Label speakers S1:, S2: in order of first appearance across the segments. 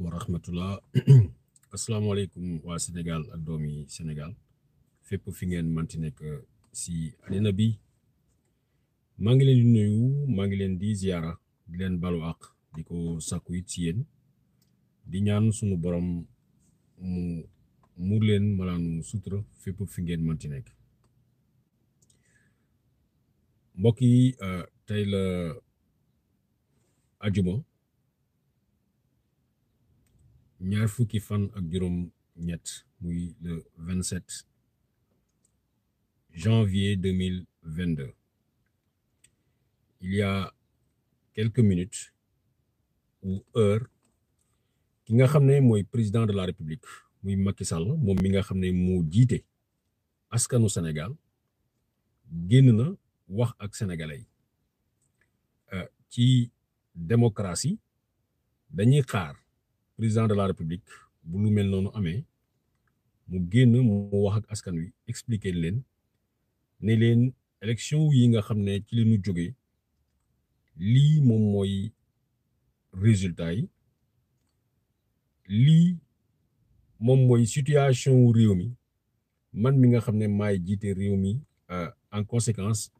S1: wa rahmatullah. Asalaamaaleykum waa Sénégal ak doomi Sénégal fépp fi ngeen manti nekk si àddina bi maa ngi leen di nuyu maa ngi leen di ziara di leen balu àq di ko sàkku it si yéen di ñaan sunu borom mu muur leen malaanu sutura fépp fi ngeen manti nekk mbokk yi tey la ajuma ñaar fukki fan ak juróom ñett muy le 27 janvier 2022 il y a quelques minutes ou heures ki nga xam ne mooy président de la République muy Macky Sall moom mi nga xam ne moo jiite askanu Sénégal génn na wax ak sénégalais yi ci démocratie dañuy xaar président de la République bu lu mel noonu amee mu génn mu wax ak askan wi expliquer leen ne leen élection yi nga xam ne ci li ñu jógee lii moom mooy résultat yi lii moom mooy situation wu réew mi man mi nga xam ne maay jiite réew mi en conséquence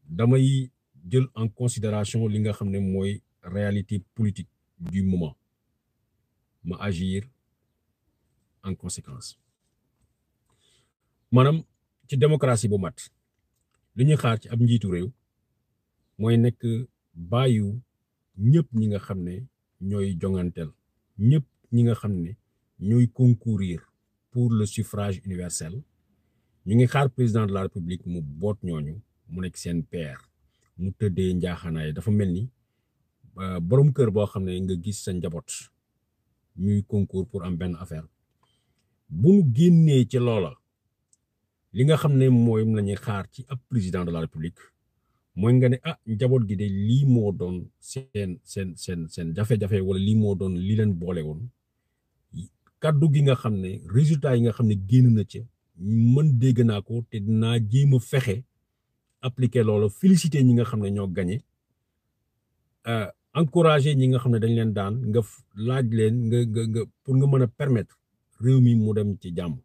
S1: damay jël en considération li nga xam ne mooy réalité politique du moment ma agir en conséquence maanaam ci démocratie bu mat li ñuy xaar ci ab njiitu réew mooy nekk bàyyu ñëpp ñi nga xam ne ñooy jonganteel ñëpp ñi nga xam ne ñooy concourir pour le suffrage universel ñu ngi xaar président de la République mu boot ñooñu mu nekk seen père mu tëddee njaaxaanaay dafa mel ni borom kër boo xam ne nga gis sa njaboot ñuy concours pour am benn affaire bu nu génnee ci loola li nga xam ne mooy la ñuy xaar ci ab président de la République mooy nga ne njaboot gi de lii moo doon seen jafe-jafe wala lii moo doon li leen boole woon kaddu gi nga xam ne résultat yi nga xam ne génn na ca mën dégg naa ko te dinaa jéem a fexe appliquer loola féliciter ñi nga xam ne ñoo gagné encourager ñi nga xam ne dañ leen daan nga laaj leen nga pour nga mën a permettre réew mi mu dem ci jàmm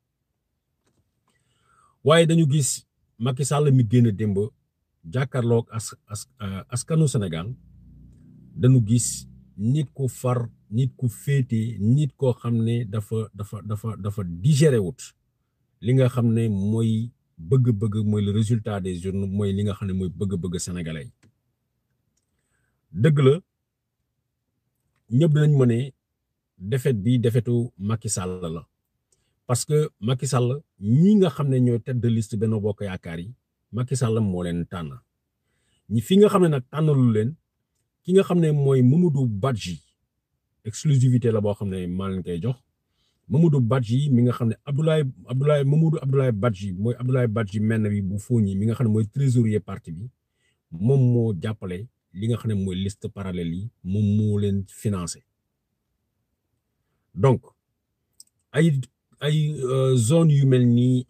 S1: waaye dañu gis Macky Sall mi génn démb jàkkaarloog askanu Sénégal dañu gis nit ku far nit ku féete nit koo xam ne dafa digéré wut li nga xam ne mooy bëgg-bëgg mooy le résultat des urnes mooy li nga xam ne mooy bëgg-bëgg sénégalais dëgg la ñëpp dinañ ma ne défaite bi défaitu Macky Sall la parce que Macky Sall ñi nga xam ne ñooy tête de liste Benno Bokk Yaakaar yi Macky Sall moo leen tànn ñi fi nga xam ne nag tànnalu leen ki nga xam ne mooy Mamadou Badji exclusivité la boo xam ne maa leen koy jox Mamadou Badji mi nga xam ne Mamadou Abdoulaye Badji mooy Abdoulaye Badji menn bi bu fooñi mi nga xam ne mooy trésorier parti bi moom moo jàppale li nga xam ne mooy liste parallèle yi moom moo leen financé donc ay zone yu mel ni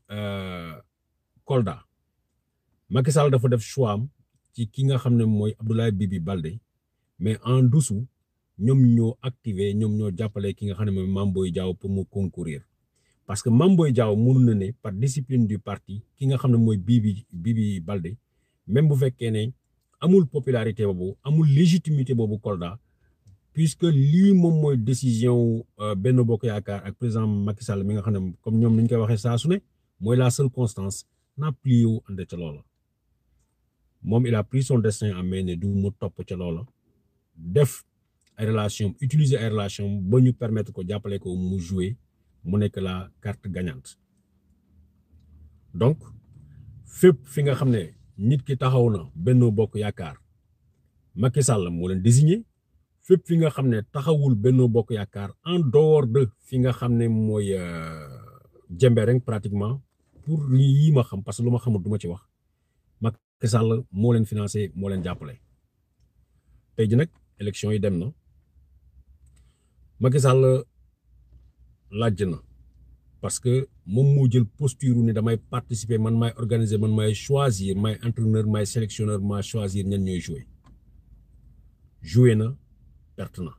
S1: Kolda Macky Sall dafa def choix am ci ki nga xam ne mooy Abdoulaye Bibi Baldé mais en dessous ñoom ñoo activé ñoom ñoo jàppale ki nga xam ne mooy Mame Boye Diao pour mu concourir parce que Mame Boye Diao mënu na ne par discipline du parti ki nga xam ne mooy Bibi Baldé même bu fekkee ne amul popularité boobu amul légitimité boobu Kolda puisque lii moom mooy décision Benno Bokk Yaakaar ak président Macky Sall mi nga xam ne comme ñoom ni ñu koy waxee saa su ne mooy la seule constance n'a plié wu ànd ca loola moom il a pris son destin en main ne du mu topp ca loola def ay relation utiliser ay relation ba ñu permettre ko jàppale ko mu jouer mu nekk la carte gagnante donc fépp fi nga xam ne nit ki taxaw na Benno Bokk Yaakaar Macky Sall moo leen désigné fépp fi nga xam ne taxawul Benno Bokk Yaakaar en dehors de fi nga xam ne mooy Jembereng pratiquement pour yi ma xam parce que lu ma xamul du ma ci wax Macky Sall moo leen financé moo leen jàppale tey ji nag élection yi dem na Macky Sall laaj na parce que moom moo jël posture ni damay participer man maay organiser man maay choisir maay entraîneur maay sélectionneur maay choisir ñan ñooy jouer na perte na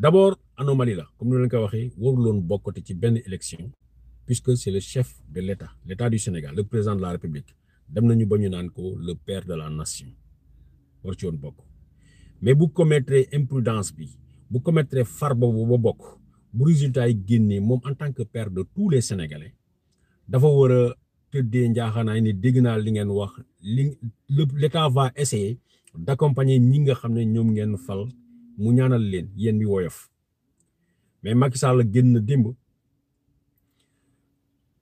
S1: d'abord anomalie la comme ni leen ko waxee waruloon bokkati ci benn élection puisque c'est le chef de l'État du Sénégal le président de la République dem nañu ba ñu naan ko le père de la nation war ci woon bokk mais bu commettre imprudence bi bu commettre far boobu ba bokk bu résultat yi génnee moom en tant que père de tous les Sénégalais dafa war a tëddee njaaxaanaay ni dégg naa li ngeen wax l'État va essayer d'accompagner ñi nga xam ne ñoom ngeen fal mu ñaanal leen yéen bi woyof mais Macky Sall génn démb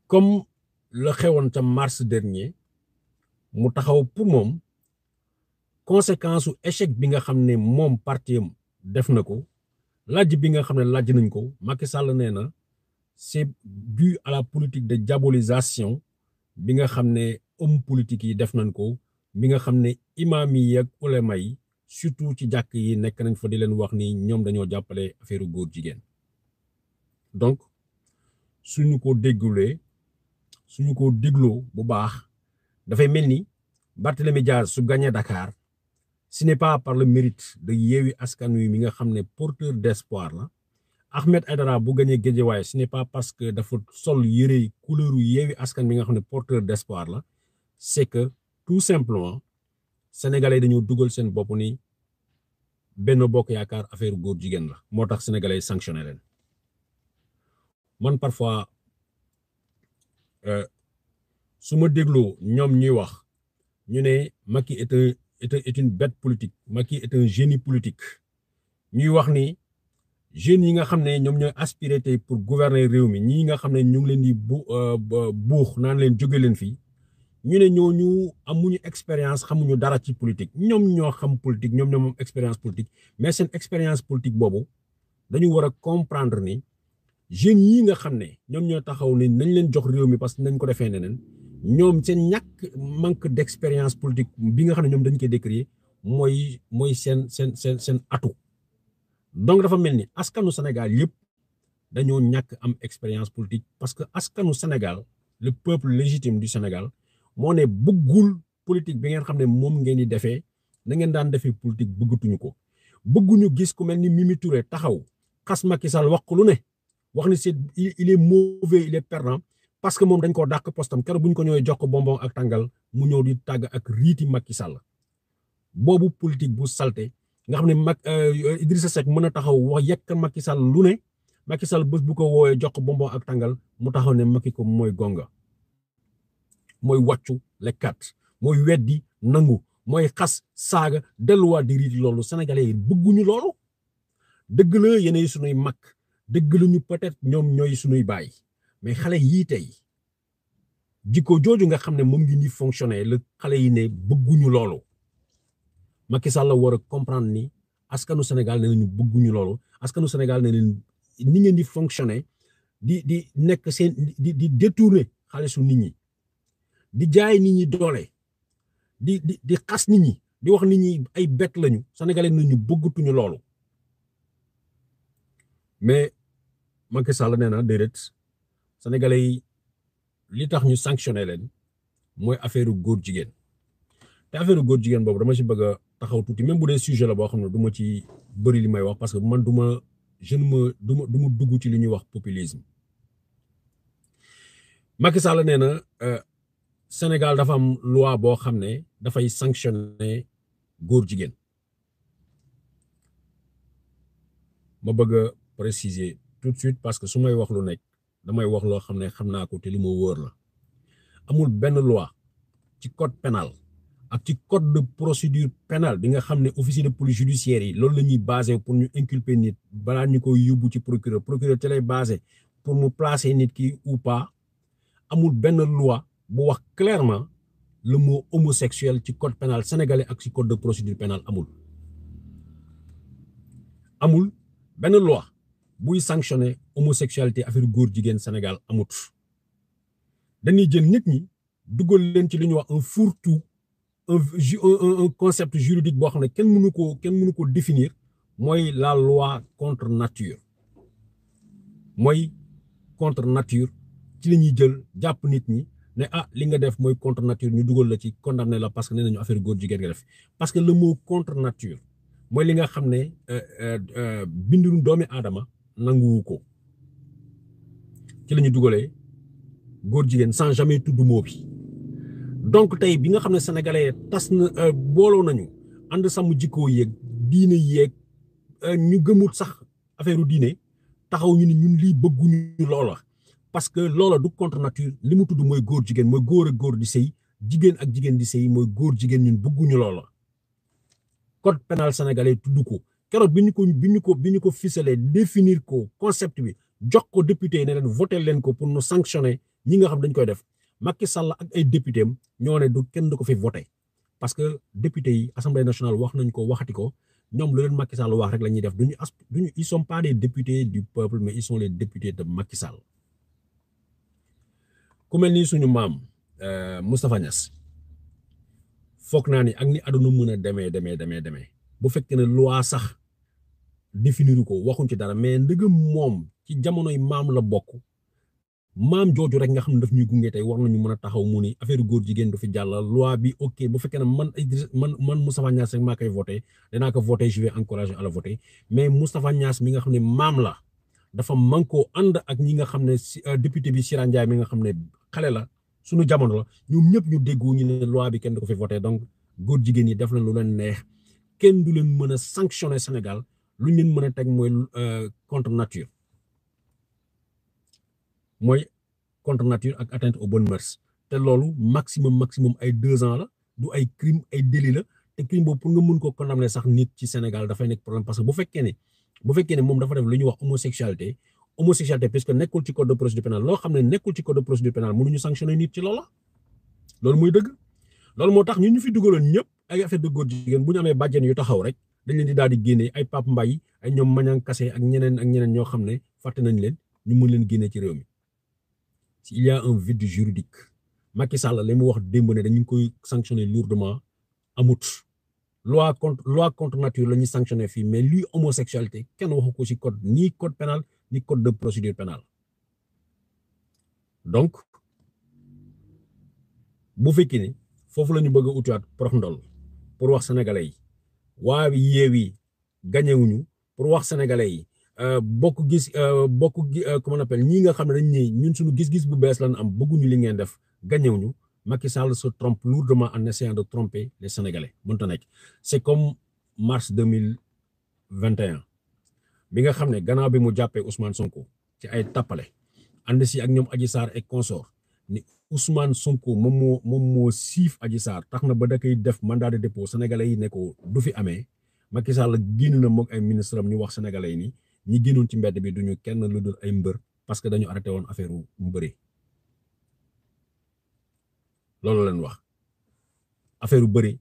S1: comme la xewoon ca mars dernier mu taxaw pour moom conséquence su échec bi nga xam ne moom parti am def na ko laaj bi nga xam ne laaj nañ ko Macky Sall nee na c'est dû à la politique de diabolisation bi nga xam ne homme politique yi def nañ ko bi nga xam ne imam yi ak ulema yi surtout ci jàkk yi nekk nañ fa di leen wax ni ñoom dañoo jàppale affaire góor jigéen donc suñu ko dégloo bu baax dafay mel ni Barthélémy Dias su gagné Dakar ce n'est pas par le mérite de Yewwi Askan Wi mi nga xam ne porteur d'espoir la Ahmed Aïdara bu gagné Guédiawaye ce n'est pas parce que dafa sol yëre couleur Yewwi Askan mi nga xam ne porteur d'espoir la c'est que tout simplement sénégalais dañoo dugal seen bopp ni Benno Bokk Yaakaar affaire góor jigéen la moo tax sénégalais yi sanctionné leen man parfois su ma dégloo ñoom ñuy wax ñu ne Macky est une bête politique Macky est un génie politique ñuy wax ni jeunes yi nga xam ne ñoom ñooy aspiré tey pour gouverner réew mi ñii nga xam ne ñu ngi leen di buux naan leen jóge leen fii ñu ne ñooñu amuñu expérience xamuñu dara ci politique ñoom ñoo xam politique ñoom ñoo am expérience politique mais seen expérience politique boobu dañu war a comprendre ni jeunes yi nga xam ne ñoom ñoo taxaw ni nañ leen jox réew mi parce que nañ ko defee neneen ñoom seen ñàkk manque d'expérience politique bi nga xam ne ñoom dañ koy décrier mooy seen atu donc dafa mel ni askanu Sénégal yëpp dañoo ñàkk am expérience politique parce que askanu Sénégal le peuple légitime du Sénégal moo ne bëggul politique bi ngeen xam ne moom ngeen di defee na ngeen daan defee politique bëggatuñu ko bëgguñu gis ku mel ni Mimi Touré taxaw xas Macky Sall wax ko lu ne wax ni il est mauvais il est perdant parce que moom dañ koo dàq postam keroog bu ñu ko ñëwee jox ko bonbon ak tàngal mu ñëw di tàgg ak riiti Macky Sall boobu politique bu salté nga xam ne Idrissa Seck mën a taxaw wax yekk Macky Sall lu ne Macky Sall bés bu ko woowee jox ko bonbon ak tàngal mu taxaw ne Macky ko mooy gonga mooy wàccu lekkat mooy weddi nangu mooy xas saaga delluwaat di riiti loolu sénégalais yi bëgguñu loolu dëgg la yéenay sunuy mag dëgg la ñu peut-être ñoom ñooy sunuy baay mais xale yii tey jikko jooju nga xam ne moom ngi ni fonctionner la xale yi ne bëgguñu loolu Macky Sall la war a comprendre ni askanu Sénégal ne nañu bëgguñu loolu askanu Sénégal ne leen ni ngeen di fonctionner di nekk seen di détourner xaalisu nit ñi di jaay nit ñi doole di xas nit ñi di wax nit ñi ay bett lañu sénégalais nañu bëggatuñu loolu mais Macky Sall nee na déedéet sénégalais yi li tax ñu sanctionné leen mooy affaire góor jigéen te affaire góor jigéen boobu dama ci bëgg a taxaw tuuti même bu dee sujet la boo xam ne du ma ci bëri li may wax parce que man du ma dugg ci li ñuy wax populisme Macky Sall nee na Sénégal dafa am loi boo xam ne dafay sanctionner góor jigéen ma bëgg a préciser tout de suite parce que su may wax lu nekk damay wax loo xam ne xam naa ko te li ma wóor la amul benn loi ci code pénal ak ci code de procédure pénale bi nga xam ne officier de police judiciaire yi loolu la ñuy basé pour ñu inculper nit balaa ñu koy yóbbu ci procureur ci lay basé pour mu placer nit ki ou pas amul benn loi bu wax clairement le mot homosexuel ci code pénal sénégalais ak ci code de procédure pénale amul benn loi buy sanctionner homosexualité affaire góor jigéen Sénégal amut dañuy jël nit ñi dugal leen ci li ñuy wax un fourre-tout un concept juridique boo xam ne kenn mënu ko définir mooy la loi contre nature ci la ñuy jël jàpp nit ñi ne li nga def mooy contre nature ñu dugal la ci condamné la parce que nee nañu affaire góor jigéen nga def parce que le mot contre nature mooy li nga xam ne bindirum doomi aadama nanguwu ko ci la ñu dugalee góor jigéen sans jamais tudd moo bi donc tey bi nga xam ne sénégalais tas na booloo nañu ànd sàmm jikkoo yeeg diine yeeg ñu gëmut sax affaire diine taxaw ñu ni ñun lii bëgguñu loola parce que loola du contre nature li mu tudd mooy góor jigéen mooy góor ak góor di sëy jigéen ak jigéen di sëy mooy góor jigéen ñun bëgguñu loola code pénal sénégalais tudd ko keroog bi ñu ko ficelé définir ko concept bi jox ko député yi ne leen voté leen ko pour nous sanctionner ñi nga xam dañ koy def Macky Sall ak ay député am ñoo ne du kenn du ko fi voté parce que député yi assemblée nationale wax nañ ko waxati ko ñoom lu leen Macky Sall wax rek la ñuy def duñu ils sont pas des députés du peuple mais ils sont les députés de Macky Sall ku mel ni suñu maam Moustapha Niass foog naa ni ak ni àdduna mën a demee bu fekkee ne loi sax définir ko waxuñ ci dara mais ndëgëm moom ci jamonoy maam la bokk maam jooju rek nga xam ne daf ñuy gunge tey war nañu mën a taxaw mu ni affaire góor jigéen du fi jàll loi bi ok bu fekkee ne man Moustapha Niass rek maa koy voté danaa ko voté je vais encourager à la voter mais Moustapha Niass mi nga xam ne maam la dafa manko ànd ak ñi nga xam ne député bi Sira Ndiaye mi nga xam ne xale la suñu jamono la ñoom ñëpp ñu déggu ñu ne loi bi kenn du ko fi voté donc góor jigéen ñi def leen lu leen neex kenn du leen mën a sanctionner Sénégal lu ñu leen mën a teg mooy contre nature mooy contre nature ak atteinte aux bonnes mœurs te loolu maximum ay 2 ans la du ay crime ay délit la te crime boobu pour nga mën ko condamner sax nit ci Sénégal dafay nekk problème parce que bu fekkee ne moom dafa def lu ñuy wax homosexualité puisque nekkul ci code de procédure pénale loo xam ne nekkul ci code de procédure pénale mënuñu sanctionner nit ci loola loolu mooy dëgg loolu moo tax ñun ñu fi dugaloon ñëpp ay affaire de góor jigéen bu ñu amee bàjjen yu taxaw rek dañ leen di daal di génne ay Pape Mbaye ay ñoom Mañang Kassé ak ñeneen ñoo xam ne fàtte nañ leen ñu mën leen génne ci réew mi il y a un vide juridique Macky Sall li mu wax démb ne dañu koy sanctionner lourdement amut loi contre nature la ñuy sanctionner fii mais lui homosexualité kenn waxu ko ci code ni code pénal ni code de procédure pénale donc bu fekkee ni foofu la ñu bëgg a utiwaat prox ndol pour wax sénégalais yi waa Yewwi gañewuñu pour wax sénégalais yi comment on appelle ñi nga xam ne dañ ne ñun suñu gis-gis bu bees lañ am bëgguñu li ngeen def gañewuñu Macky Sall se trompe lourdement en essayant de tromper les sénégalais mënta nekk c'est comme mars 2021 bi nga xam ne gannaaw bi mu jàppee Ousmane Sonko ci ay tappale ànd si ak ñoom Adji Sarr et consort ni Ousmane Sonko moom moo siif Adji Sarr tax na ba da koy def mandat de dépôt sénégalais yi ne ko du fi amee Macky Sall génn na moog ay ministre am ñu wax sénégalais yi ni ñi génnoon ci mbedd bi duñu kenn lu dul ay mbër parce que dañu arrêté woon affaire mbëri loolu leen wax affaire bëri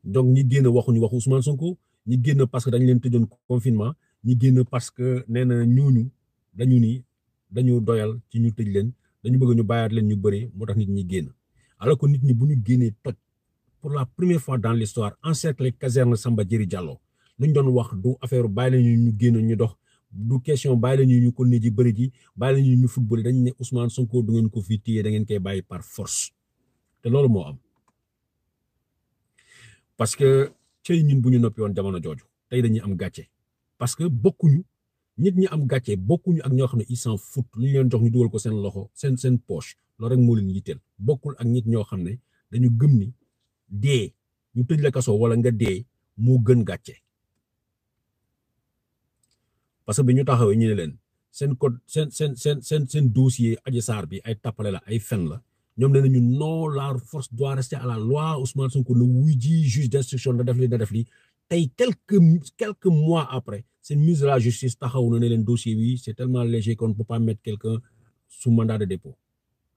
S1: donc ñi génn waxuñu waxu Ousmane Sonko ñi génn parce que dañu leen tëjoon confinement ñi génn parce que nee na ñooñu dañu doyal ci ñu tëj leen dañu bëgg ñu bàyyaat leen ñu bëri moo tax nit ñi génn alors que nit ñi bu ñu génnee toj pour la première fois dans l'histoire encercler caserne Samba Diéry Diallo lu ñu doon wax du affaire bàyyi lañu ñu génn ñu dox du question bàyyi lañu ñu kon ne ji bëri ji bàyyi lañu ñu football dañu ne Ousmane Sonko du ngeen ko fi téye da ngeen koy bàyyi par force te loolu moo am parce que cey ñun bu ñu noppi woon jamono jooju tey dañuy am gàcce parce que bokkuñu nit ñi am gàcce bokkuñu ak ñoo xam ne ils s'en foutent lu ñu leen jox ñu dugal ko seen loxo seen poche loolu rek moo leen yitteel bokkul ak nit ñoo xam ne dañu gëm ni dee ñu tëj la kaso wala nga dee moo gën gàcce parce que bi ñu taxawee ñu ne leen seen code seen dossier Adji Sarr bi ay tappale la ay fen la ñoom nee nañu non la force doit rester à la loi Ousmane Sonko ne wuy ji juge d'instruction na def li tey quelques mois après seen ministre de la justice taxaw na ne leen dossier bi c'est tellement léger qu'on ne peut pas mettre quelqu'un sous mandat de dépôt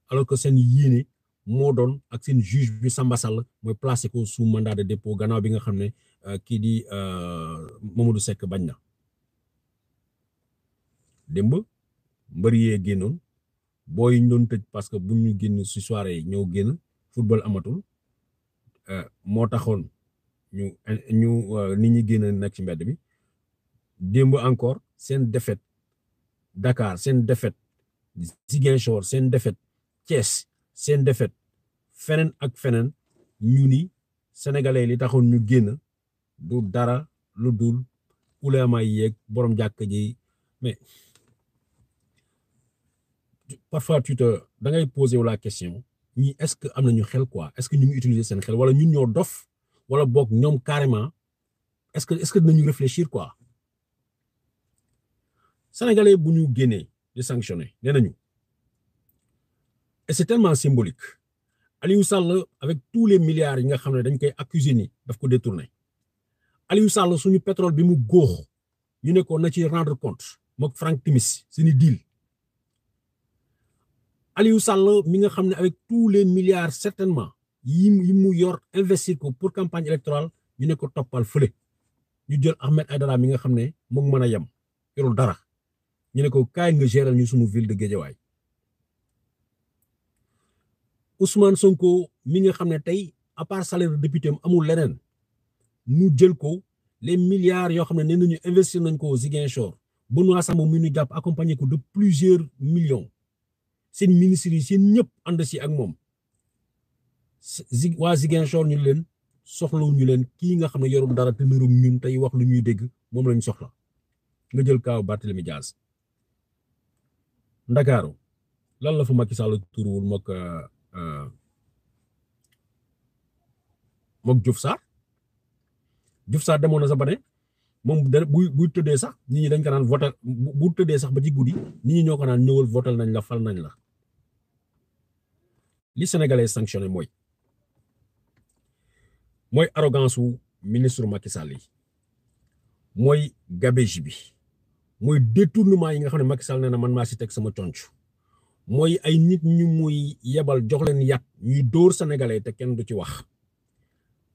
S1: alors que seen yéene moo doon ak seen juge bi Samba Sall mooy placé ko sous mandat de dépôt gannaaw bi nga xam ne kii di Mamadou Seck bañ na démb mbër yee génnoon booy ñu doon tëj parce que bu ñu génn ci soirée yi ñëw génn football amatul moo taxoon ñu nit ñi génn nekk ci mbedd bi démb encore seen défaite Dakar seen défaite Ziguinchor seen défaite Thiès seen défaite feneen ak feneen ñu ni sénégalais li taxoon ñu génn du dara lu dul ulama yeeg borom jàkk ji mais parfois da ngay poser wu la question ñi est-ce que am nañu xel quoi est-ce que ñu ngi utiliser seen xel wala ñun ñoo dof wala boog ñoom carrément est-ce que dinañu réfléchir quoi sénégalais bu ñu génnee di sanctionner nee nañu et c'est tellement symbolique Aliou Sall avec tous les milliards yi nga xam ne dañ koy accuser ni daf ko détourner Aliou Sall suñu pétrole bi mu góox ñu ne ko na ci rendre compte mook Frank Timis seeni deal Aliou Sall mi nga xam ne avec tous les milliards certainement yi mu yor investir ko pour campagne électorale ñu ne ko toppal fële ñu jël Ahmed Aïdara mi nga xam ne moom mën a yem yorul dara ñu ne ko kaay nga gérer ñu suñu ville de Guédiawaye Ousmane Sonko mi nga xam ne tey à part salaire de député am amul leneen ñu jël ko les milliards yoo xam ne nee nañu investir nañ ko Ziguinchor Benoît Sambou mi ñu jàpp accompagné ko de plusieurs millions seen ministres yi seen ñëpp ànd si ak moom waa Ziguinchor ñu leen soxlawuñu leen kii nga xam ne yorul dara te nërum ñun tey wax lu ñuy dégg moom lañ soxla nga jël kaaw Barthélémy Dias Ndakaaru lan la fa Macky Sall turuwul mook Diouf Sarr demoon na sa ba ne moom buy tëddee sax nit ñi dañ ko naan votal bu tëddee sax ba ci guddi nit ñi ñoo ko naan ñëwal votal nañ la fal nañ la li sénégalais sanctionné mooy arrogance wu ministre Macky Sall yi mooy gabegie bi mooy détournement yi nga xam ne Macky Sall nee na man maa si teg sama conc mooy ay nit ñu muy yebal jox leen yat ñuy dóor sénégalais te kenn du ci wax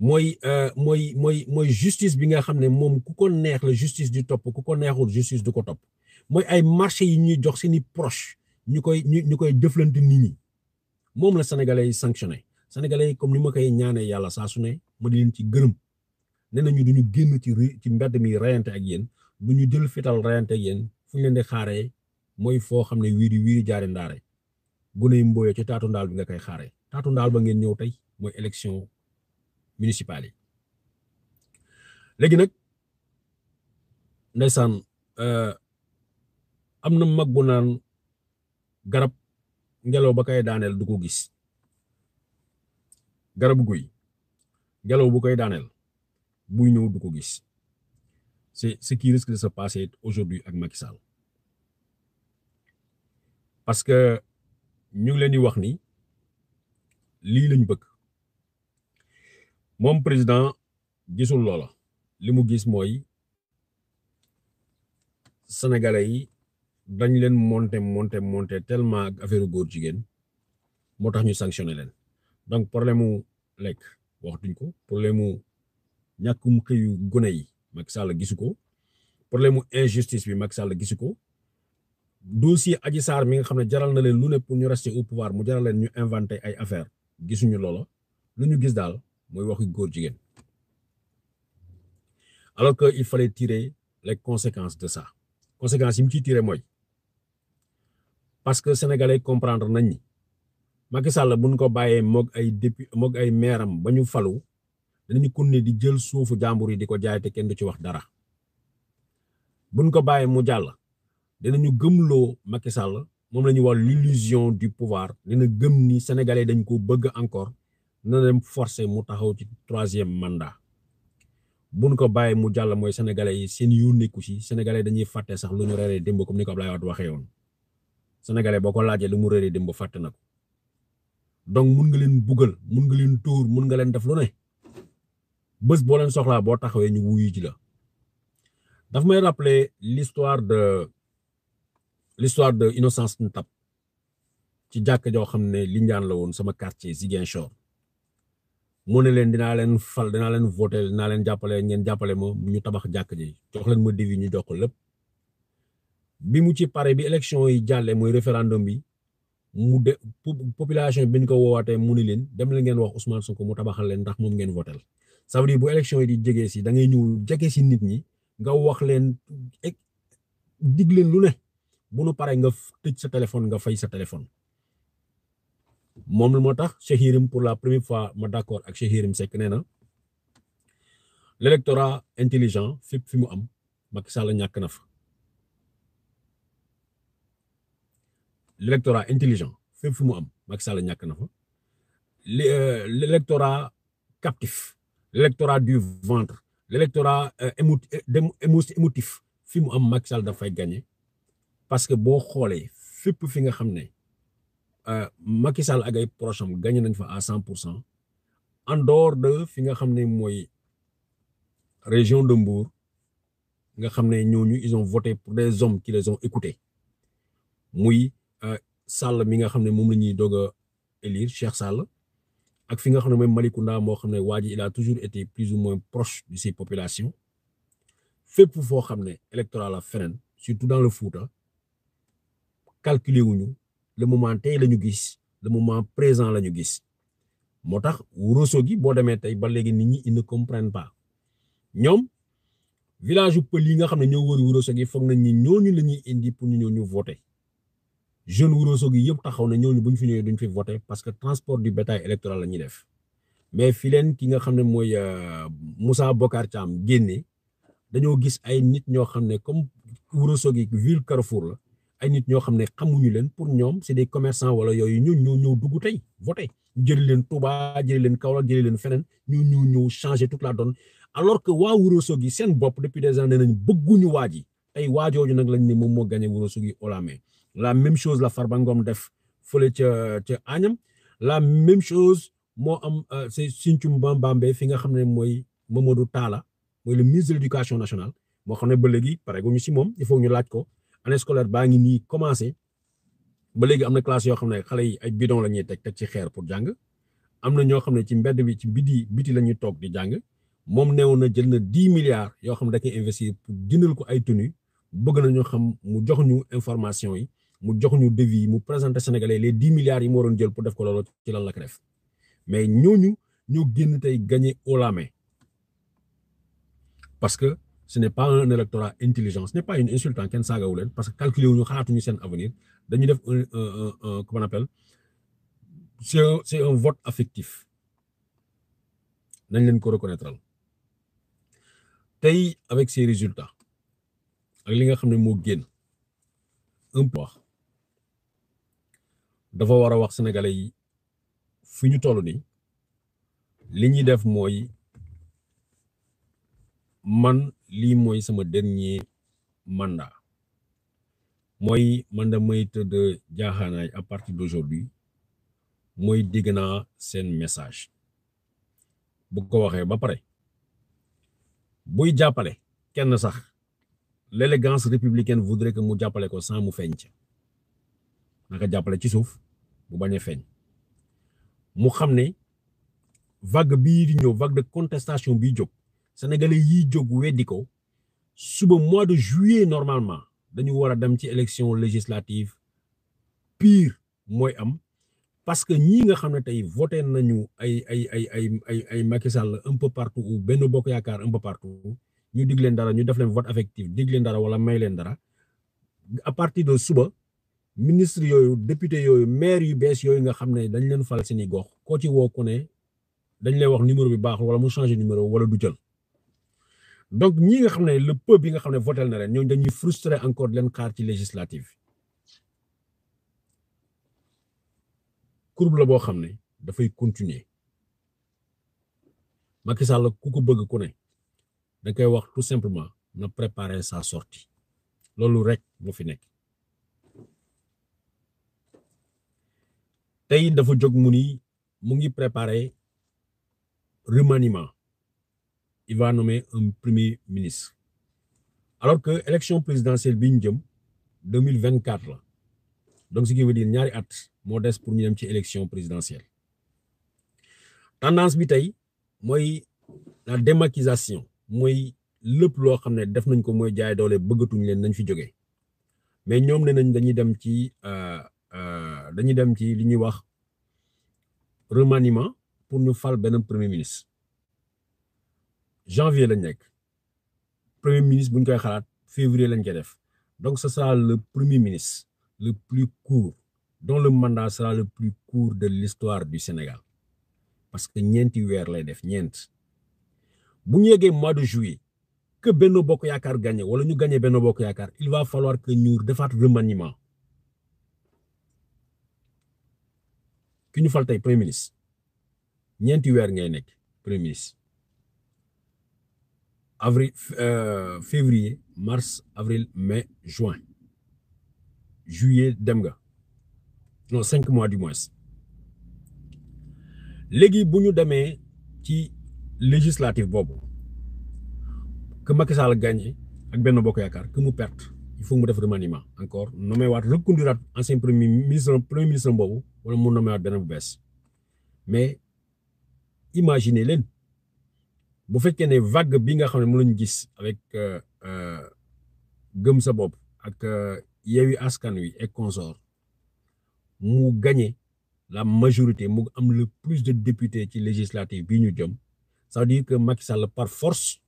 S1: mooy justice bi nga xam ne moom ku ko neex la justice di topp ku ko neexul justice du ko topp mooy ay marché yi ñuy jox seeni proche ñu koy jëflante nit ñi moom la sénégalais yi sanctionné sénégalais yi comme ni ma koy ñaanee yàlla saa su ne ma di leen ci gërëm nee nañu duñu génn ci mbedd mi rayante ak yéen duñu jël fital rayante ak yéen fu ñu leen di xaaree mooy foo xam ne wiiri jaari ndaare gune yi mbooyo ci taatu ndaal bi nga koy xaaree taatu ndaal ba ngeen ñëw tey mooy élection municipale yi léegi nag ndeysaan am na mag bu naan garab ngelaw ba koy daaneel du ko gis garabu guy ngelaw bu koy daaneel buy ñëw du ko gis c'est ce qui risque de se passer aujourd'hui ak Macky Sall parce que ñu ngi leen di wax ni lii lañ bëgg moom président gisul loola li mu gis mooy sénégalais yi dañ leen monter tellement ak affaire góor jigéen moo tax ñu sanctionné leen donc problème mu lekk waxtuñ ko problème mu ñàkkum xëyu gone yi Macky Sall gisu ko problème mu injustice bi Macky Sall gisu ko dossier Adji Sarr mi nga xam ne jaral na leen lu ne pour ñu rester au pouvoir mu jaral leen ñu inventé ay affaire gisuñu loola lu ñu gis daal mooy waxi góor jigéen alors que il fallait tirer les conséquences de ça conséquences yi mu ciy tirer mooy parce que sénégalais comprendre nañ ni Macky Sall buñ ko bàyyee moog ay meeram ba ñu falu dañu continuer di jël suufu jàmbur yi di ko jaay te kenn du ci wax dara buñ ko bàyyee mu jàll dinañu gëmloo Macky Sall moom la ñuy wax l'illusion du pouvoir dina gëm ni sénégalais dañ ko bëgg encore na dem forcer mu taxaw ci 3e mandat buñ ko bàyyee mu jàll mooy sénégalais yi seen yu nekku ci sénégalais dañuy fàtte sax lu ñu reeree démb comme ni ko Abdoulaye Wade waxee woon sénégalais boo ko laajee lu mu reeree démb fàtte na ko donc mun nga leen buggal mun nga leen tóor mun nga leen def lu ne bés boo leen soxlaa boo taxawee ñu wuyu ji la daf may rappeler l'histoire de Innocence Ntap ci jàkk joo xam ne Lindiane la woon sama quartier Ziguinchor mu ne leen dinaa leen fal dinaa leen voter dinaa leen jàppale ngeen jàppale ma ñu tabax jàkk ji jox leen ma devis ñu jox ko lépp bi mu ci pare bi élection yi jàllee mooy référendum bi mu de population bi ñu ko woowaatee mu ni leen dem leen ngeen wax Ousmane Sonko mu tabaxal leen ndax moom ngeen votel ça veut dire bu élection yi di jege si da ngay ñëw jege si nit ñi nga wax leen dig leen lu ne bu nu paree nga tëj sa téléphone nga fay sa téléphone moom moo tax Cheikh Yérim pour la première fois ma d'accord ak Cheikh Yérim Seck nee na l'électorat intelligent fépp fi mu am Macky Sall ñàkk na fa l'électorat intelligent fépp fi mu am Macky Sall ñàkk na fa l'électorat captif l'électorat du ventre l'électorat émotif fi mu am Macky Sall dafay gagné parce que boo xoolee fépp fi nga xam ne Macky Sall ak ay proches am gagné nañ fa à 100% en dehors de fi nga xam ne mooy région de Mbour nga xam ne ñooñu ils ont voté pour des hommes qui les ont écoutés muy Sall mi nga xam ne moom la ñuy doog a élire Cheikh Sall ak fi nga xam ne mooy Malicounda moo xam ne waa ji il a toujours été plus ou moins proche de ses populations fépp foo xam ne électoral la feneen surtout dans le Fouta calculer wuñu le moment tey la ñu gis le moment présent la ñu gis moo tax Ourossogui boo demee tey ba léegi nit ñi ils ne comprennent pas ñoom village yu pël yi nga xam ne ñoo wër Ourossogui foog nañ ni ñooñu la ñuy indi pour ñu ñëw ñu voter jeune Ourossogui yëpp taxaw na ñooñu bu ñu fi ñëwee duñ fi voter parce que transport du bétail électoral la ñuy def mais fi leen ki nga xam ne mooy Moussa Bocar Thiam génne dañoo gis ay nit ñoo xam ne comme Ourossogui ville Carrefour la ay nit ñoo xam ne xamuñu leen pour ñoom c'est des commerçants wala yooyu ñoo ñëw dugg tey voter jëli leen Touba jëli leen Kaolack jëli leen feneen ñëw changer toute la donne alors que waa Ourossogui seen bopp depuis des années nañ bëgguñu waa ji tey waajooju nag lañ ne moom moo gagné Ourossogui haut la main la même chose la Farba Ngom def fële ca Agnam la même chose moo am c'est Sinthiou Bambambe fi nga xam ne mooy Mamadou Talla mooy le ministre de l'éducation nationale moo xam ne ba léegi pare gu ñu si moom il faut ñu laaj ko année scolaire baa ngi nii commencé ba léegi am na classe yoo xam ne xale yi ay bidon la ñuy teg ci xeer pour jàng am na ñoo xam ne ci mbedd bi ci biti la ñuy toog di jàng moom neewoon na jël na 10 milliards yoo xam ne da koy investir pour jëndal ko ay tenues bëgg nañu xam mu jox ñu information yi mu jox ñu devis yi mu présenter Sénégalais les 10 milliards yi mu waroon jël pour def ko loolu ci lan la ko def mais ñooñu ñoo génn tey gagné haut la main parce que ce n'est pas un électorat intelligent ce n'est pas une insulte kenn saagawu leen parce que calculer wuñu xalaatuñu seen avenir dañuy def un comment on appelle c'est un vote affectif nañ leen ko reconnaître tey avec ces résultats ak li nga xam ne moo génn un peu wax dafa war a wax sénégalais yi fi ñu toll nii li ñuy def mooy man lii mooy sama dernier mandat mooy man damay tëdd jaaxaanaay à partir d'aujourd'hui mooy dégg naa seen message bu ko waxee ba pare buy jàppale kenn sax l'élégance républicaine voudrait que mu jàppale ko sans mu feeñ ca naka jàppale ci suuf bu bañ a feeñ mu xam ne vague bii di ñëw vague de contestation bii jóg sénégalais yiy jóg weddi ko suba mois de juillet normalement dañu war a dem ci élection législative pire mooy am parce que ñii nga xam ne tey voté nañu ay Macky Sall un peu partout ou Benno Bokk Yaakaar un peu partout ñu dig leen dara ñu def leen vote affectif dig leen dara wala may leen dara à partir de suba ministre yooyu député yooyu maire yu bees yooyu nga xam ne dañ leen fal seeni gox koo ci woo ku ne dañ lay wax numéro bi baaxul wala mu changer numéro wala du jël donc ñi nga xam ne le peuple bi nga xam ne votel na leen ñooñu dañuy frustré encore leen xaar ci législative courbe la boo xam ne dafay continuer Macky Sall ku ko bëgg ku ne da koy wax tout simplement na préparer sa sortie loolu rek moo fi nekk tey dafa jóg mu ngi préparer remaniement il va nommer un premier ministre alors que élection présidentielle bi ñu jëm 2024 la donc ce qui veut dire ñaari at moo des pour ñu dem ci élection présidentielle tendance bi tey mooy la démaquisation mooy lépp loo xam ne def nañ ko mooy jaay doole bëggatuñ leen nañ fi jógee mais ñoom ne nañ dañuy dem ci li ñuy wax remaniement pour ñu fal benn premier ministre janvier lañ nekk premier ministre bu ñu koy xalaat février lañ koy def donc ce sera le premier ministre le plus court dont le mandat sera le plus court de l'histoire du Sénégal parce que ñeenti weer lay def ñeent bu ñu yeggee mois de juillet que Benno Bokk Yaakaar gagné wala ñu gagné Benno Bokk Yaakaar il va falloir que ñu defaat remaniement ki ñu fal tey premier ministre ñeenti weer ngay nekk premier ministre avril février mars avril mai juin juillet dem nga non 5 mois du moins léegi bu ñu demee ci législative boobu que Macky Sall gagné ak Benno Bokk Yaakaar que mu perte il faut mu def remaniement encore nommé waat reconduiraat ancien premier ministre boobu wala mu nommé waat beneen bu bees mais imaginez leen bu fekkee ne vague bi nga xam ne mu lañu gis avec gëm sa bopp ak Yewwi Askan Wi et consort mu gagné la majorité mu am le plus de députés ci législative bi ñu jëm ça veut dire que Macky Sall par force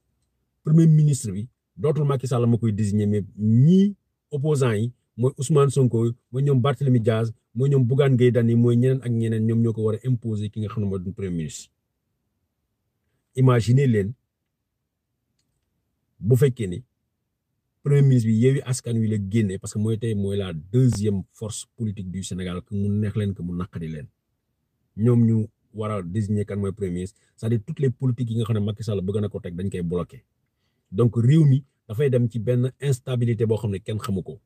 S1: premier ministre bi dootul Macky Sall ma koy désigner mais ñii opposants yi mooy Ousmane Sonko mooy ñoom Barthélémy Diaz mooy ñoom Bougane Gueye Dany mooy ñeneen ak ñeneen ñoom ñoo ko war a imposer ki nga xam ne mooy du premier ministre imaginez leen bu fekkee ni premier ministre bi Yewwi Askan Wi la génne parce que mooy tey mooy la deuxième force politique du Sénégal que mu neex leen que mu naqari leen ñoom ñu war a désigner kan mooy premier ministre c'est-à-dire toutes les politiques yi nga xam ne Macky Sall bëgg na ko teg dañ koy bloqué donc réew mi dafay dem ci benn instabilité boo xam ne kenn xamu ko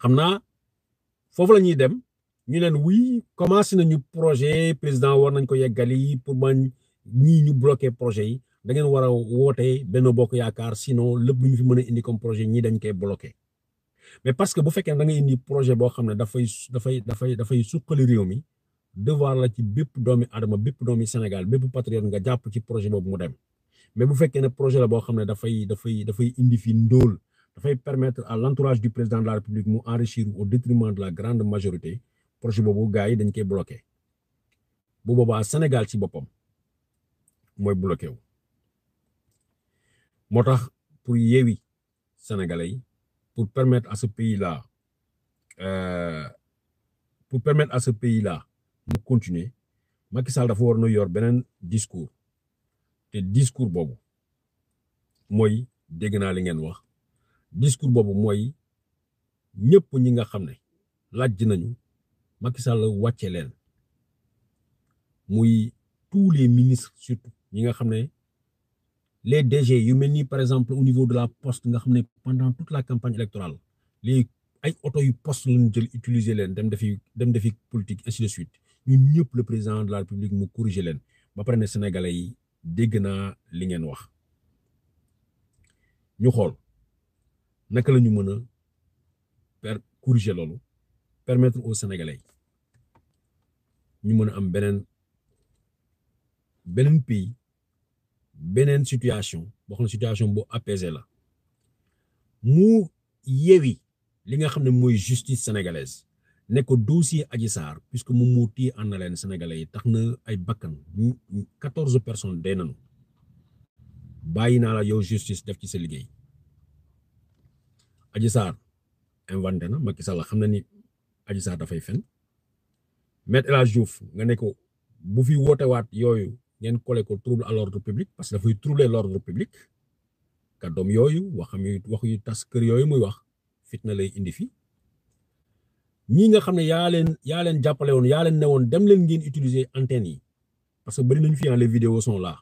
S1: xam naa foofu la ñuy dem ñu leen oui commencé nañu projet président war nañ ko yeggali pour bañ ñii ñu bloqué projet yi da ngeen war a woote Benno Bokk Yaakaar sinon lépp lu ñu fi mën a indi comme projet ñii dañ koy bloqué mais parce que bu fekkee da nga indi projet boo xam ne dafay suqali réew mi devoir la ci bépp doomi adama bépp doomi Sénégal bépp patriote nga jàpp ci projet boobu mu dem mais bu fekkee ne projet la boo xam ne dafay indi fi ndóol dafay permettre à l'entourage du président de la République mu enrichir au détriment de la grande majorité projet boobu gars yi dañ koy bloqué bu boobaa Sénégal ci boppam mooy bloqué wu moo tax pour yeewi Sénégalais yi pour permettre à ce pays-là mu continuer Macky Sall dafa war na yor beneen discours te discours boobu mooy dégg naa li ngeen wax discours boobu mooy ñëpp ñi nga xam ne laaj nañu Macky Sall wàcce leen muy tous les ministres surtout ñi nga xam ne les DG yu mel ni par exemple au niveau de la poste nga xam ne pendant toute la campagne électorale les ay oto yu poste lañu jël utiliser leen dem defi politique ainsi de suite ñun ñëpp le président de la République mu corriger leen ba pare ne Sénégalais yi dégg naa li ngeen wax ñu xool naka la ñu mën a corriger loolu permettre aux Sénégalais ñu mën a am beneen pays beneen situation boo xam ne situation bu apaisée la mu yewi li nga xam ne mooy justice sénégalaise ne ko dossier Adji Sarr puisque moom moo téye ànd na leen Sénégalais yi tax na ay bakkan 14 personnes dee nañu bàyyi naa la yow justice def ci sa liggéey Adji Sarr inventé na Macky Sall xam na ni Adji Sarr dafay fen Maître El Hadji Diouf nga ne ko bu fi wootewaat yooyu ngeen collé ko trouble à l'ordre public parce que dafay troubler l'ordre public kàddoom yooyu wax yu tas kër yooyu muy wax fitna lay indi fi ñi nga xam ne yaa leen jàppale woon yaa leen ne woon dem leen ngeen utiliser antenne yi parce que bari nañu fi les vidéos sont là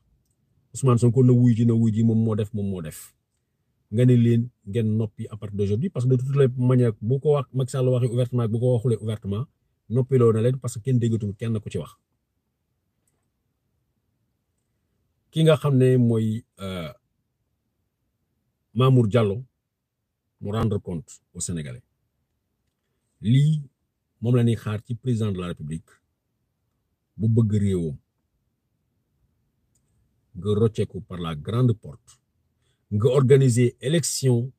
S1: Ousmane Sonko na wuy ji moom moo def nga ne leen ngeen noppi à partir d'aujourd'hui parce que de toutes les manières bu ko wax Macky Sall waxee ouvertement bu ko waxulee ouvertement noppiloo na leen parce que kenn déggatul kenn ku ci wax ki nga xam ne mooy Mamour Diallo mu rendre compte aux Sénégalais lii moom la ñuy xaar ci président de la République bu bëgg réewam nga rocceeku par la grande porte nga organiser élection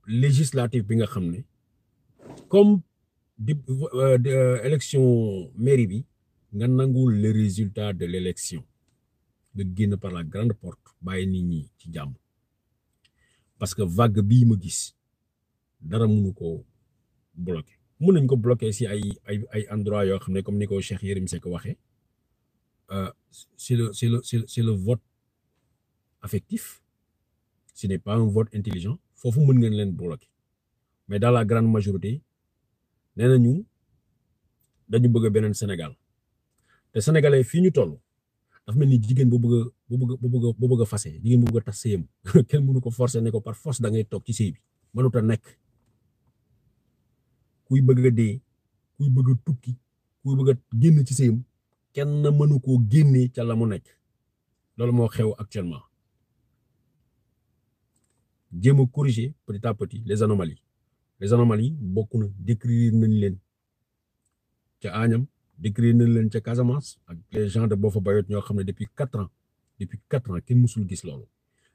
S1: législative bi nga xam ne comme élection mairie bi nga nangul le résultat de l'élection nga génn par la grande porte bàyyi nit ñi ci jàmm parce que vague bii ma gis dara mënu ko bloquer mën nañ ko bloquer si ay endroit yoo xam ne comme ni ko Cheikh Yérim Seck waxee c'est le vote affectif, ce n'est pas un vote intelligent, foofu mën ngeen leen bloquer mais dans la grande majorité nee nañu dañu bëgg beneen Sénégal te sénégalais fii ñu toll dafa mel ni jigéen bu bëgg a fase jigéen bu bëgg a tas sëyam kenn mënu ko forcer ne ko par force da ngay toog ci sëy bi mënut a nekk kuy bëgg a dee kuy bëgg a tukki kuy bëgg a génn ci sëyam kenn mënu koo génnee ca la mu nekk loolu moo xew actuellement jéem a corriger petit à petit les anomalies bokk na décrire nañ leen ca Agnam décrire nañ leen ca Casamance ak les gens de Boffa Bayotte ñoo xam ne depuis 4 ans kenn mësul gis loolu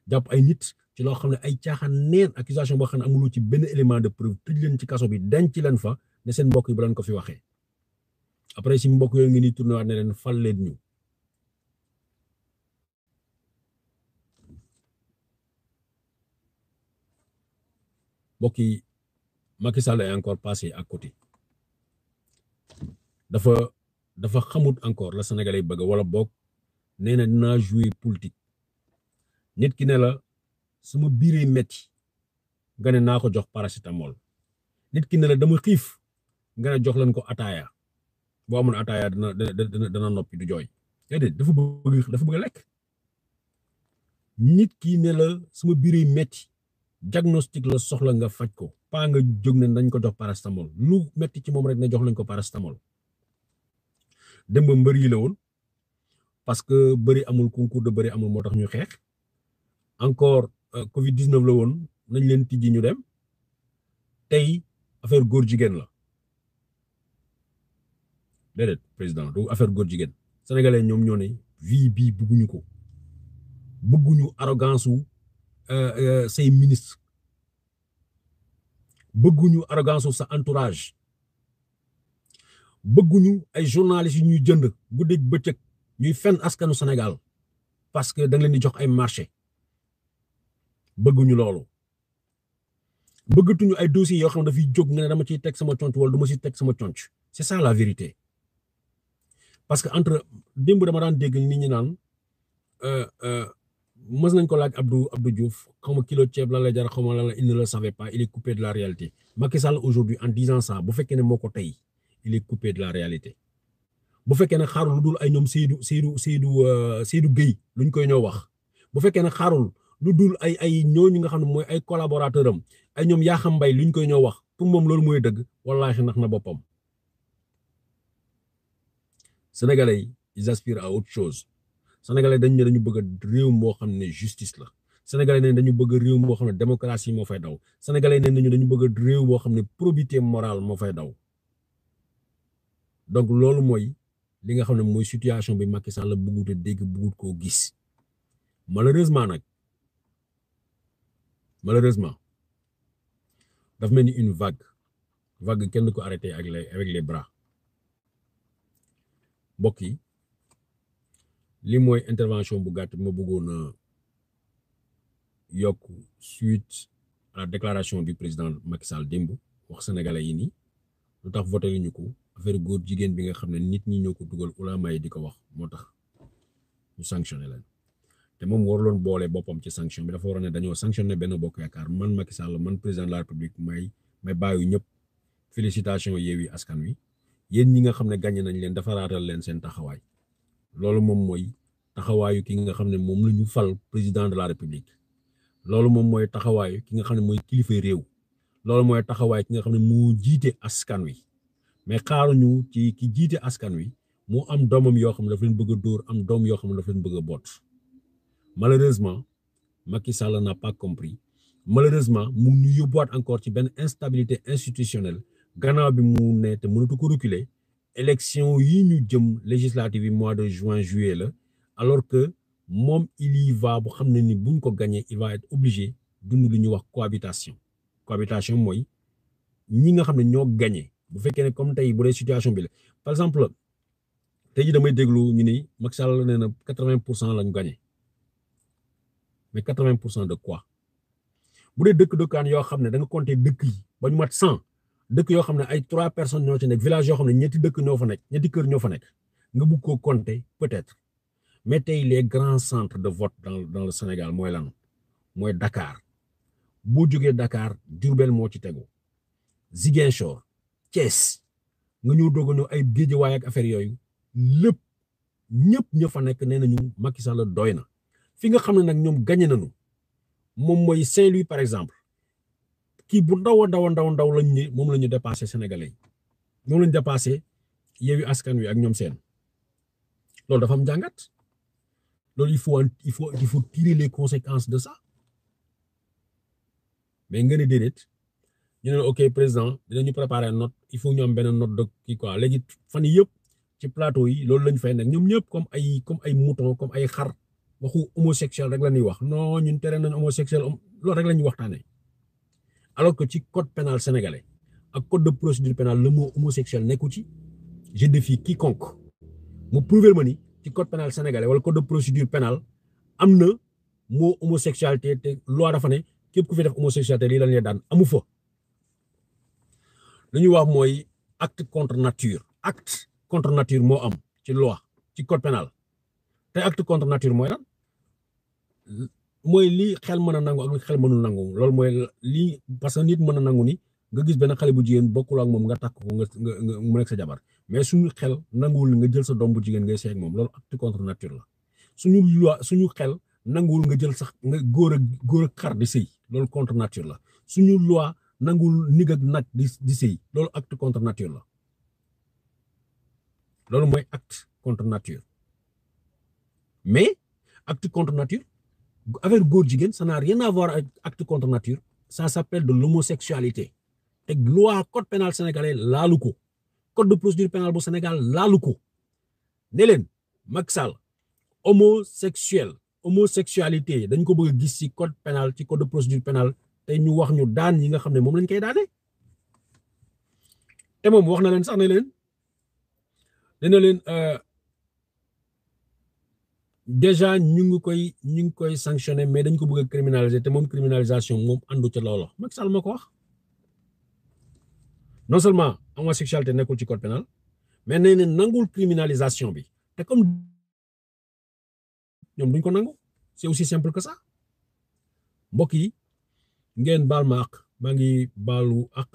S1: jàpp ay nit ci loo xam ne ay caaxaan neen accusation boo xam ne amuloo ci benn élément de preuve tëj leen ci kaso bi denc leen fa ne seen mbokk yi bu leen ko fi waxee après si mbokk yooyu ngi ni tourné waat ne leen fal leen ñu mbokk yi Macky Sall est encore passé à côté dafa xamut encore la Sénégalais bëgg wala boog nee na dinaa jouer politique nit ki ne la suma biiree metti nga ne naa ko jox paracétamol nit ki ne la dama xiif nga ne jox leen ko ataaya boo amoon ataaya dana noppi du jooy déedéet dafa bëgg a lekk nit ki ne la suma biiree metti diagnostic la soxla nga faj ko pas nga jóg ne dañ ko jox paracétamol lu metti ci moom rek ne jox lañ ko paracétamol démb mbër yi la woon parce que bëri amul concours de bëri amul moo tax ñu xeex encore Covid 19 la woon nañ leen tijji ñu dem tey affaire góor jigéen la déedéet président du affaire góor jigéen sénégalais ñoom ñoo ne vie bii bëgguñu arrogance wu say ministre bëgguñu arrogance wu sa entourage bëgguñu ay journalistes yu ñuy jënd guddeeg bëccëg ñuy fenn askanu Sénégal parce que da nga leen di jox ay marché bëgguñu loolu bëggatuñu ay dossiers yoo xam ne dafay jóg nga ne dama ciy teg sama conc wala du ma ciy teg sama conc c'est ça la vérité parce que entre démb dama daan dégg nit ñi naan mës nañ ko laaj Abdou Diouf xaw ma kilo ceeb la lay jar xaw ma la il ne le savait pas il est coupé de la réalité Macky Sall aujourd'hui en disant ça bu fekkee ne moo ko tey il est coupé de la réalité bu fekkee ne xaarul lu dul ay ñoom Seydou Gueye luñ koy ñoo wax bu fekkee ne xaarul lu dul ay ñooñu nga xam ne mooy ay collaborateur am ay ñoom yaa xam mbay luñ koy ñoo wax pour moom loolu mooy dëgg wallaahi nax na boppam sénégalais yi ils aspirent à autre chose sénégalais dañ ne dañu bëgg réew moo xam ne justice la sénégalais ne dañu bëgg réew moo xam ne démocratie moo fay daw sénégalais ne nañu dañu bëgg réew moo xam ne probité morale moo fay daw donc loolu mooy li nga xam ne mooy situation bi Macky Sall la bëggut a dégg bëggut koo gis malheureusement daf mel ni une vague kenn ko arrêté avec les bras mbokk yi li mooy intervention bu gàtt ma bëggoon a yokk suite à la déclaration du président Macky Sall démb wax sénégalais yi nii lu tax voté ñu ko affaire góor jigéen bi nga xam ne nit ñi ñoo ko dugal ulama yi di ko wax moo tax ñu sanctionné leen te moom waruloon boole boppam ci sanction bi dafa waroon ne dañoo sanctionné benn bokk yaakaar man Macky Sall man président de la République may bàyyi ñëpp félicitation Yewwi Askan Wi yéen ñi nga xam ne gagné nañ leen dafa raatal leen seen taxawaay loolu moom mooy taxawaayu ki nga xam ne moom la ñu fal président de la République loolu moom mooy taxawaayu ki nga xam ne mooy kilifa réew loolu mooy taxawaay ki nga xam ne moo jiite askan wi mais xaaruñu ci ki jiite askan wi moo am doomam yoo xam ne dafa leen bëgg a dóor am doom yoo xam ne dafa leen bëgg a boot malheureusement Macky Sall n'a pas compris malheureusement mu ñu yóbbuwaat encore ci benn instabilité institutionnelle gannaaw bi mu ne te mënatu ko reculer élection yi ñu jëm législative yi mois de juin juillet la alors que moom il y va bu xam ne ni buñ ko gagné il va être obligé dund lu ñuy wax cohabitation mooy ñi nga xam ne ñoo gagné bu fekkee ne comme tey bu dee situation bi la par exemple tey ji damay déglu ñu ni Macky Sall nee na 80% lañ gagné mais 80% de quoi bu dee dëkkaan yoo xam ne da nga compter dëkk yi ba ñu mat 100 dëkk yoo xam ne ay 3 personnes ñoo ci nekk village yoo xam ne ñetti dëkk ñoo fa nekk ñetti kër ñoo fa nekk nga bëgg koo compter peut-être mais tey les grands centres de vote dans le Sénégal mooy lan mooy Dakar boo jógee Dakar Diourbel moo ci tegu Ziguinchor Thiès nga ñëw doog a ñëw ay Guédiawaye ak affaire yooyu lépp ñëpp ña fa nekk nee nañu Macky Sall doy na fi nga xam ne nag ñoom gagné nañu moom mooy Saint-Louis par exemple kii bu ndaw lañ ne moom la ñu dépassé Sénégalais yi moom la ñu dépassé Yewwi Askan Wi ak ñoom seen loolu dafa am jàngat loolu il faut tirer les conséquences de ça mais nga ne déedéet ñu ne ok président dinañu préparer note il faut ñu am benn note de kii quoi léegi fan yii yëpp ci plateau yi loolu lañ fay nekk ñoom ñëpp comme ay mouton comme ay xar waxu homosexuel rek la ñuy wax non ñun tere nañ homosexuel loolu rek la ñuy waxtaanee alors que ci code pénal sénégalais ak code de procédure pénale le mot homosexuel nekku ci je défie quiconque mu prouver ma ni ci code pénal sénégalais wala code de procédure pénale am na mot homosexualité te loi dafa ne képp ku fi def homosexualité lii la ñuy daan amu fa lu ñuy wax mooy acte contre nature moo am ci loi ci code pénal te acte contre nature mooy lan mooy lii xel mën a nangu ak li xel mënul nangu loolu mooy lii parce que nit mën a nangu ni nga gis benn xale bu jigéen bokkul ak moom nga takk ko nga mu nekk sa jabar mais suñu xel nanguwul nga jël sa doom bu jigéen ngay seeg moom loolu acte contre nature la suñu xel nanguwul nga jël sax nga góor ak xar di sëy loolu contre nature la suñu loi nanguwul nig ak nag di sëy loolu acte contre nature la loolu mooy acte contre nature mais acte contre nature affaire góor jigéen ça n'a rien à voir avec acte contre nature ça s'appelle de l'homosexualité te loi code pénal sénégalais laalu ko code de procédure pénale bu Sénégal laalu ko ne leen Macky Sall homosexualité dañ ko bëgg a gis ci code pénal ci code de procédure pénale te ñu wax ñu daan yi nga xam ne moom lañ koy daane te moom wax na leen sax ne leen dina leen déjà ñu ngi koy sanctionné mais dañ ko bëgg a criminaliser te moom criminalisation moom àndu ca loola Macky Sall moo ko wax non seulement homosexualité nekkul ci code pénal mais nee na nangul criminalisation bi te comme ñoom duñ ko nangu c'est aussi simple que ça mbokk yi ngeen baal ma ak maa ngi baalu ak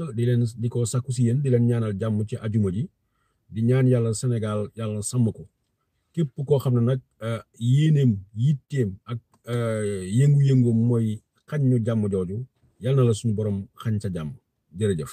S1: di ko sakku si yéen di leen ñaanal jàmm ci ajuma ji di ñaan yàlla Sénégal yàlla sàmm ko képp koo xam ne nag yéeneem yitteem ak yëngu-yëngu mooy xañ ñu jàmm jooju yàlla na la suñu borom xañ sa jàmm jërëjëf